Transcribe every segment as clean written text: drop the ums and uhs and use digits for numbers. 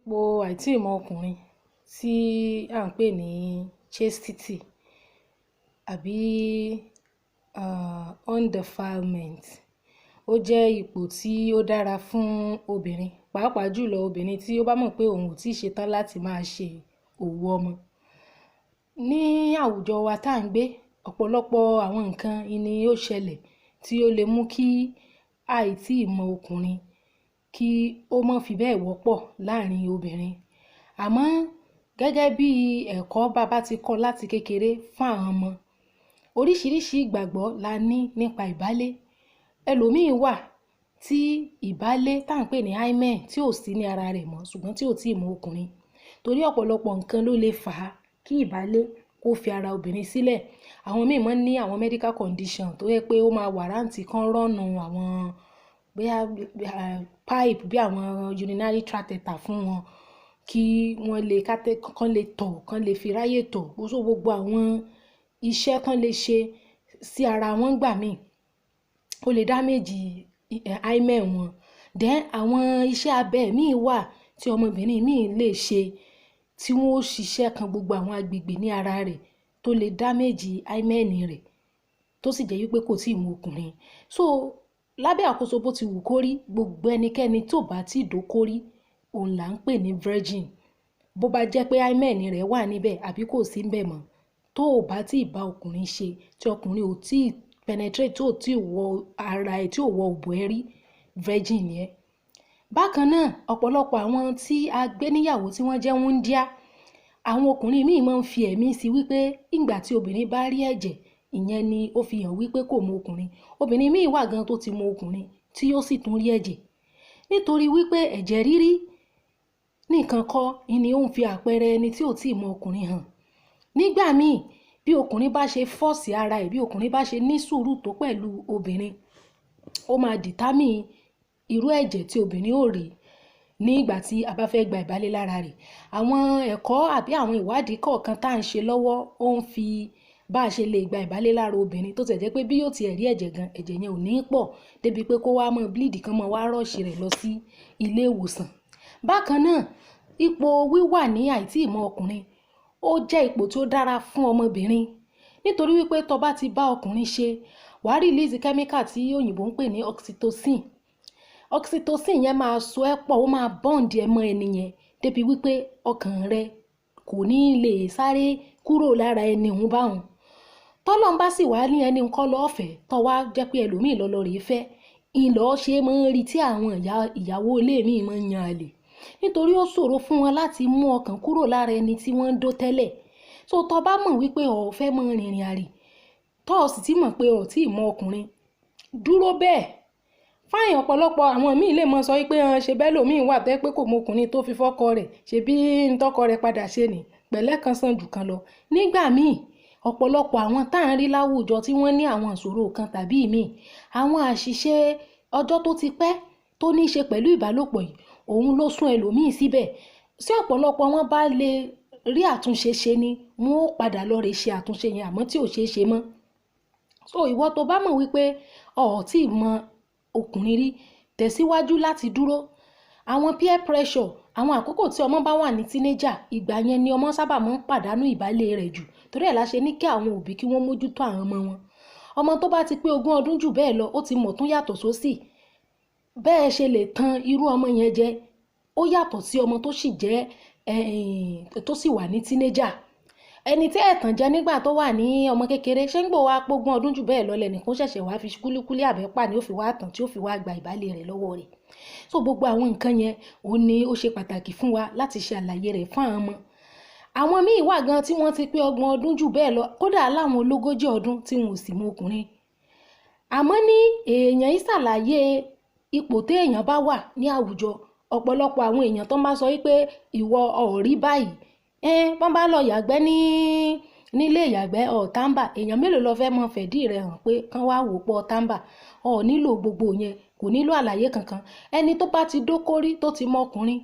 Ipò àìtíìmọ ọkùnrin tí à ń pè ní chastity àbí undefilement. Ó jẹ́ ipò tí ó dára fún obìnrin, pàápàá jùlọ obìnrin tí ó bá mọ̀ pé òun ò tíì ṣe tán láti máa ṣe òwò ọmọ. Ní àwùjọ wa tá ń gbé, ọ̀pọ̀lọpọ̀ àwọn nǹkan ni ó ṣẹlẹ̀ tí ó lè mú kí àìtíìmọ ọkùnrin kí ó má fi bẹ́ẹ̀ wọ́pọ̀ láàrin obìnrin. Àmọ́ gẹ́gẹ́ bí ẹ̀kọ́ bá bá ti kọ́ láti kékeré fún àwọn ọmọ, oríṣiríṣi ìgbàgbọ́ la ní nípa ìbálé. Ẹlòmíì wà tí ìbálé tá ń pè ní hymen tí ò sí ní ara rẹ̀ mọ́, ṣùgbọ́n tí ò tíì mọ ọkùnrin. Torí ọ̀pọ̀lọpọ̀ nǹkan ló lè fà á kí ìbálé kó fi ara obìnrin sílẹ̀. Àwọn míì máa ń ní àwọn medical condition tó jẹ́ pé ó máa warrant kan run àwọn bóyá pipe bí àwọn urinary catheter fún wọn kí wọ́n lè kán lè tọ̀, kán lè fi ráyè tọ̀. So gbogbo àwọn iṣẹ́ tán lè ṣe sí ara wọn gbà míì, ó lè damage hymen wọn. Then àwọn iṣẹ́ abẹ míì wà tí ọmọbìnrin míì lè ṣe tí wọ́n ó ṣiṣẹ́ kan gbogbo àwọn agbègbè ní ara rẹ̀ tó lè damage hymen rẹ̀, tó sì jẹ́ wípé kò tíì mọ ọkùnrin. So lábẹ́ àkóso bó ti wù kó rí, gbogbo ẹnikẹ́ni tó bá ti dóko rí, òun là ń pè ní virgin. Bó bá jẹ́ pé hymen rẹ̀ wà níbẹ̀ àbí kò sí níbẹ̀ mọ́, tó ò bá tí ì bá ọkùnrin ṣe, tí ọkùnrin ò tí ì penetrate, tí ò tí ì wọ ara ẹ, tí ò wọ òbò ẹ rí, virgin ni ẹ́. Bákan náà, ọ̀pọ̀lọpọ̀ àwọn tí a gbé níyàwó tí wọ́n jẹ́ wúndíá, àwọn ọkùnrin míì máa ń fi ẹ̀mí sí wípé ìgbà tí obìnrin bá rí ẹ̀jẹ̀, ìyẹn ni ó fi hàn wípé kò mọ ọkùnrin. Obìnrin míì wà gan tó ti mọ ọkùnrin tí ó sì tún rí ẹ̀jẹ̀. Nítorí wípé ẹ̀jẹ̀ rírí nìkan kọ́ ni ó ń fi àpẹẹrẹ ẹni tí ò tíì mọ ọkùnrin hàn. Nígbà míì, bí ọkùnrin bá ṣe force ara ẹ̀, bí ọkùnrin bá ṣe ní sùúrù tó pẹ̀lú obìnrin, ó máa determine irú ẹ̀jẹ̀ tí obìnrin ó rí ní ìgbà tí a bá fẹ́ gba ìbálé lára rẹ̀. Àwọn ẹ̀kọ́ àbí àwọn ìwádìí kọ̀ọ̀kan tá ń ṣe lọ́wọ́ ó ń fi bá ṣe lè gba ìbálé lára obìnrin tó tẹ̀ jẹ́ pé bí yóò ti rí ẹ̀jẹ̀ gan, ẹ̀jẹ̀ yẹn ò ní pọ̀ débi pé kó wá mọ́ bleed kan mọ́ wá rush rẹ̀ lọ sí ilé ìwòsàn. Bákan náà, ipò wíwà ní àìtíì mọ ọkùnrin ó jẹ́ ipò tí ó dára fún ọmọbìnrin. Nítorí wípé tó bá ti bá ọkùnrin ṣe, wà á release chemical tí òyìnbó ń pè ní oxytocin. Oxytocin yẹn máa so ẹ́ pọ̀, ó máa bond ẹ mọ́ ẹni yẹn débi wípé ọkàn rẹ kò ní lè sáré kúrò lára ẹni òun bá òun. Tọ́lọ́run bá sì wá ní ẹni ńkọ́ lọ́fẹ̀ẹ́, tó wá jẹ́ pé ẹlòmíì lọ lọ rè fẹ́, ìlọ ṣe máa ń rí tí àwọn ìyàwó ilé mi máa ń yan àlè. Nítorí ó ṣòro fún wọn láti mú ọkàn kúrò lára ẹni tí wọ́n ń dó tẹ́lẹ̀. So tó bá mọ̀ wípé o fẹ́ mọ rìnrìn àrè, tó sì ti mọ̀ pé o ò tí ì mọ ọkùnrin, dúró bẹ́ẹ̀. Fine, ọ̀pọ̀lọpọ̀ àwọn míì lè máa sọ wípé ṣe bẹ́ẹ̀ lòmíì wà tó jẹ́ pé kò mọ ọkùnrin tó fi fọ́kọ rẹ̀, ṣe bí ń tọkọ rẹ̀ padà ṣe ni, pẹ̀lẹ́ kan sàn jù kan lọ. Nígbà míì, ọ̀pọ̀lọpọ̀ àwọn tá ń rí láwùjọ tí wọ́n ní àwọn ìṣòro kan tàbí ìmíì, àwọn àṣìṣe ọjọ́ tó ti pẹ́ tó ní ṣe pẹ̀lú ìbálòpọ̀ yìí, òun ló sún ẹlòmíì síbẹ̀. Tí ọ̀pọ̀lọpọ̀ wọn bá lè rí àtúnṣe ṣe ni, wọ́n ó padà lọ rè ṣe àtúnṣe yẹn àmọ́ tí ò ṣe é ṣe mọ́. So ìwọ tó bá mọ̀ wípé o ò tí ì mọ ọkùnrin rí, tẹ̀síwájú láti dúró. Àwọn peer pressure, àwọn àkókò tí ọmọ bá wà ní teenager, ìgbà yẹn ni ọmọ sábà máa ń pàdánù ìbálé rẹ̀ jù. Torí ẹ̀ la ṣe ní kí àwọn òbí kí wọ́n mójútó àwọn ọmọ wọn. Ọmọ tó bá ti pé ogún ọdún jù bẹ́ẹ̀ lọ, ó ti mọ̀ tún yàtọ̀ sósì. Bẹ́ẹ̀ ṣe lè tan irú ọmọ yẹn jẹ, ó yàtọ̀ sí ọmọ tó sì jẹ́, tó sì wà ní teenager. Ẹni tí ẹ̀tàn jẹ nígbà tó wà ní ọmọ kékeré, ṣé ń gbọ́ wá pé ogún ọdún jù bẹ́ẹ̀ lọ lẹ́nìkan ṣẹ̀ṣẹ̀ wá fi kúlíkúlí àbẹ́pà ni ó fi wá tàn tí ó fi wá gba ìbálé rẹ̀ lọ́wọ́ rẹ̀. So gbogbo àwọn nǹkan yẹn ó ní ó ṣe pàtàkì fún wa láti ṣe àlàyé rẹ̀ fún àwọn ọmọ. Àwọn míì wà gan tí wọ́n ti pé ọgbọ̀n ọdún jù bẹ́ẹ̀ lọ, kódà láwọn ológójì ọdún tí wọn ò sì mọ ọkùnrin. Àmọ́ ní èèyàn ń ṣàlàyé ipò tí èèyàn bá wà ní àwùjọ. Ọ̀pọ̀lọpọ̀ àwọn èèyàn tó máa sọ wípé ìwọ ò rí báyìí. Wọ́n bá lọ yàgbẹ́ ní nílé ìyàgbẹ́ ọ̀ tàmbà, èèyàn mélòó lọ fẹ́ mọ fẹ̀dí rẹ̀ hàn pé kán wá wò pọ̀ tàmbà. Ò nílò gbogbo yẹn, kò nílò àlàyé kankan. Ẹni tó bá ti dókórí tó ti mọ ọkùnrin,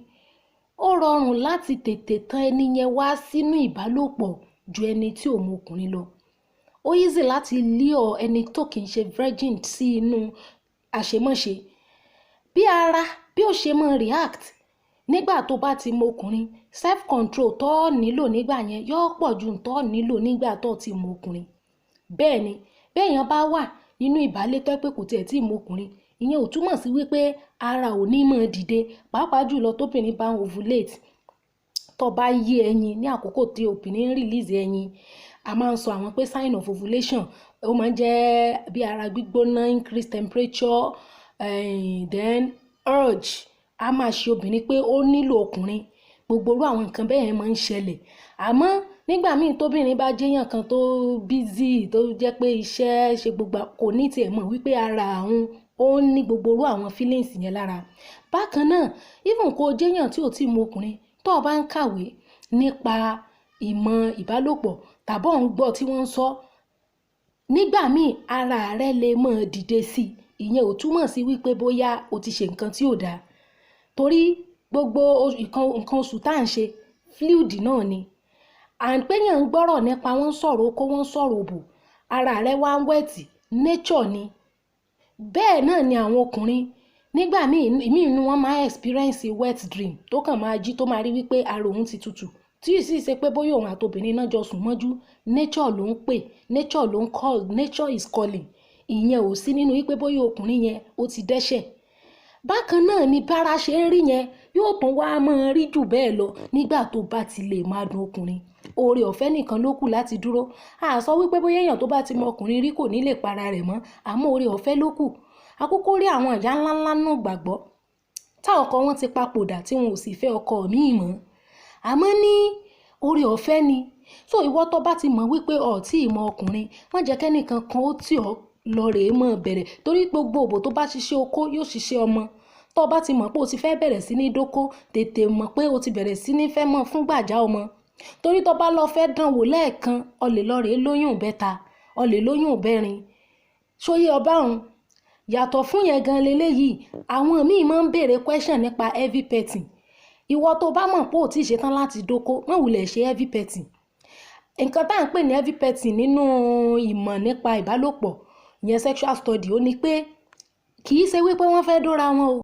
ó rọrùn láti tètè tán ẹni yẹn wá sínú ìbálòpọ̀ ju ẹni tí ò mọ ọkùnrin lọ. Ó easy láti lure ẹni tó kì í ṣe virgin sí inú àṣemọ́ṣe. Bí ara bí ó ṣe máa react Nígbà tó bá ti mọ ọkùnrin, self control tó nílò nígbà yẹn yóò pọ̀ ju tó nílò nígbà tó ti mọ ọkùnrin. Bẹ́ẹ̀ ni, béèyàn bá wà nínú ìbálé tó pé kò tiẹ̀ tí ì mọ ọkùnrin, ìyẹn ò túmọ̀ sí wípé ara ò ní máa dìde, pàápàá jùlọ tóbìnrin bá ń ovulate, tó bá yé ẹyin ní àkókò tí obìnrin ń release ẹyin. A máa ń sọ àwọn pé sign of ovulation, ó máa ń jẹ́ bí ara gbígbóná, increase temperature, then urge a máa ṣe obìnrin pé ó nílò ọkùnrin. Gbogbo irú àwọn nǹkan bẹ́ẹ̀ yẹn máa ń ṣẹlẹ̀. Àmọ́ nígbà míì, tóbìnrin bá jẹ́yàn kan tó busy, tó jẹ́ pé iṣẹ́ ṣe gbogbo, kò ní tiẹ̀ mọ̀ wípé ara òun ó ní gbogbo irú àwọn feelings yẹn lára. Bákan náà, even kó jẹ́yàn tí ò tí ì mọ ọkùnrin, tó o bá ń kàwé nípa ìmọ̀ ìbálòpọ̀ tàbí ò ń gbọ́ tí wọ́n ń sọ, nígbà míì ara rẹ lè máa dìde sí i. Ìyẹn ò túmọ̀ sí wípé bóyá o ti ṣe nǹkan tí ò dáa, torí gbogbo nǹkan oṣù tá à ń ṣe, fluid náà ni. À ń péyàn ń gbọ́rọ̀ nípa wọ́n ń sọ̀rọ̀ okó, wọ́n ń sọ̀rọ̀ òbò, ara rẹ wá ń wet, nature ni. Bẹ́ẹ̀ náà ni àwọn ọkùnrin nígbà míì, ìmíì nínú wọn máa experience wet dream, tó kàn máa jí, tó máa rí wípé ara òun ti tutù, tí ì sì ṣe pé bóyá òun àti obìnrin náà jọ sùn mọ́jú. Nature ló ń pè, nature ló ń call, nature is calling. Ìyẹn ò sí nínú wípé bóyá ọkùnrin yẹn ó ti dẹ́ṣẹ̀. Bákan náà ni bára ṣe ń rí yẹn yóò tún wá máa rí jù bẹ́ẹ̀ lọ nígbà tó bá ti lè máa dùn ọkùnrin. Oore ọ̀fẹ́ nìkan ló kù láti dúró. A sọ wípé bóyá èèyàn tó bá ti mọ ọkùnrin rí kò ní lè para rẹ̀ mọ́, àmọ́ oore ọ̀fẹ́ ló kù. Àkókò rí àwọn ìyá ńláńlá náà gbàgbọ́ táwọn ọkọ wọn ti papòdà tí wọn ò sì fẹ́ ọkọ míì mọ́, àmọ́ ní oore ọ̀fẹ́ ni. So ìwọ tó bá ti mọ̀ wípé ọ̀ tí ì mọ ọkùnrin, má jẹ́ kẹ́nìkan kan ó tì ọ́ lọ rèé mọ́ bẹ̀rẹ̀, torí gbogbo òbò tó bá ṣiṣẹ́ okó yóò ṣiṣẹ́ ọmọ. Tó bá ti mọ̀ pé o ti fẹ́ bẹ̀rẹ̀ sí ní dóko, tètè mọ̀ pé o ti bẹ̀rẹ̀ sí ní fẹ́ mọ̀ fún gbàjá ọmọ, torí tó bá lọ fẹ́ dán wò lẹ́ẹ̀kan, o lè lọ rèé lóyún ìbẹ́ta, o lè lóyún ìbẹ́rin. Ṣóyé ọba òun yàtọ̀ fún yẹn gan leléyìí. Àwọn míì máa ń béèrè question nípa heavy petting. Ìwọ tó bá mọ̀ pé ò tí ì ṣetán láti dóko, má wulẹ̀ ṣe heavy petting. Nǹkan tá à ń pè ní heavy petting nínú ìmọ̀ nípa ìbálòpọ̀, ìyẹn sexual study, ó ní pé kì í ṣe wípé wọ́n fẹ́ dóra wọn o.